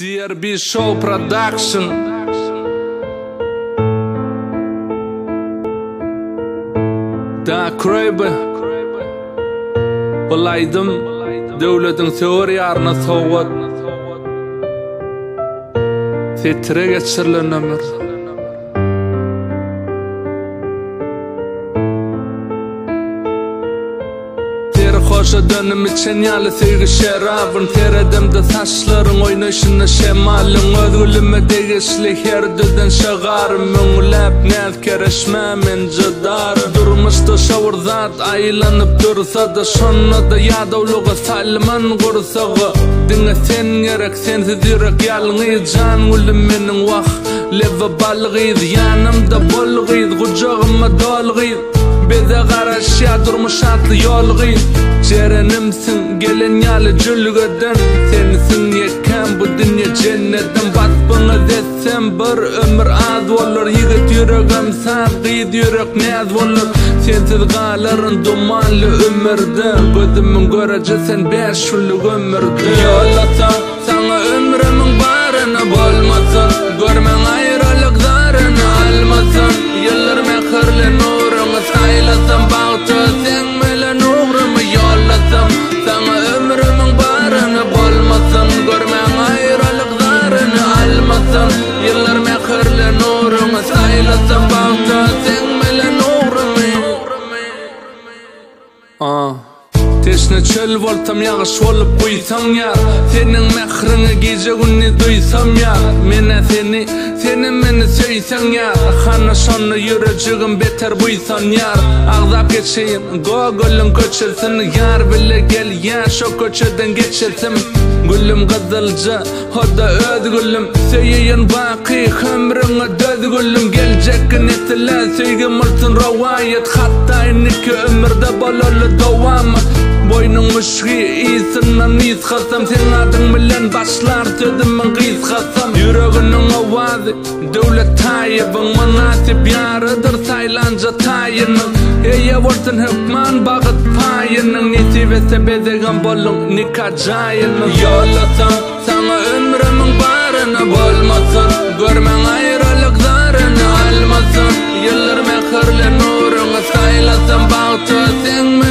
TRB Show Production. Da Kraber. Bul aýdym döwletiň söwer ýaryna sowgat. Setire geçirilen ömür. Serhoşa dönüm içen ýaly söýgi şerabyn Seredemde saçlaryň oýnaýşyna şemalyň Öz gülüme degişli her düzen şygarym Müňläp näz kereşmä men jydaryn Durmuşda şo bir zat aýlanyp dursa-da Şonda-da ýadawlyga salman gursaga Diňe sen gerek sensiz ýürek ýalňyz Jan gülüm meniň wah lebe bal gyz Ýanymda bol gyz gujagyma dol gyz Bize garaşýar durmuş atly ýol gyz Jerenimsiň gelen ýaly jülgeden Sensiň ýekäm bu dünýe jennedim Waspyňy etsem bir ömür az bolar Ýigit ýüregem saz gyz ýürek näz bolar Sensiz galaryn dumanly ümürde Gözümiň göreji sen bäş günlük ömürde Ýollasaň saňa ömrümiň baryny bolmasa Görmäň aýralyk zaryny almasam Ýyllar mähirli nuruňy saýlasam Bagta seň bilen ugrumy ýollasam Saňa ömrümiň baryny bolmasam Görmäň aýralyk zaryny almasam Ýyllar mähirli nuruňy saýlasam Bagta seň bilen ugrumy Ah. Teşne çöl bolsam ýagyş bolup guýsaň ýar Seniň mähriňi gije-gündiz duýsam ýar Menä seni, senem meni söýseň ýar Hany şonda ýürejigim beter buýsanýar Agzap geçeýin Gogolyň köçesini Ýar bile gelýän şo köçeden geçesim Gülüm gyzylja O-da öz gülüm Söýeýin baky hömrüňe döz gülüm Geljekki nesile söýgim bolsun rowaýat Hatda indiki ömürde bolaly dowamat Boýnuň müşgi ysyndan ysgasam Seň adyň bilen başlar sözümiň gysgasam Ýüreginiň owazy Döwlet Taýybyň Mynasyp ýarydyr saýlanja taýynyň Eýe bolsun hökman bagyt paýynyň Nesip etse bezegem boluň nika jaýynyň Ýollasaň saňa ömrümiň baryny Bolmasa görmäň aýralyk zaryny Almasam ýyllar mähirli nuruňy Saýlasam bagta seň.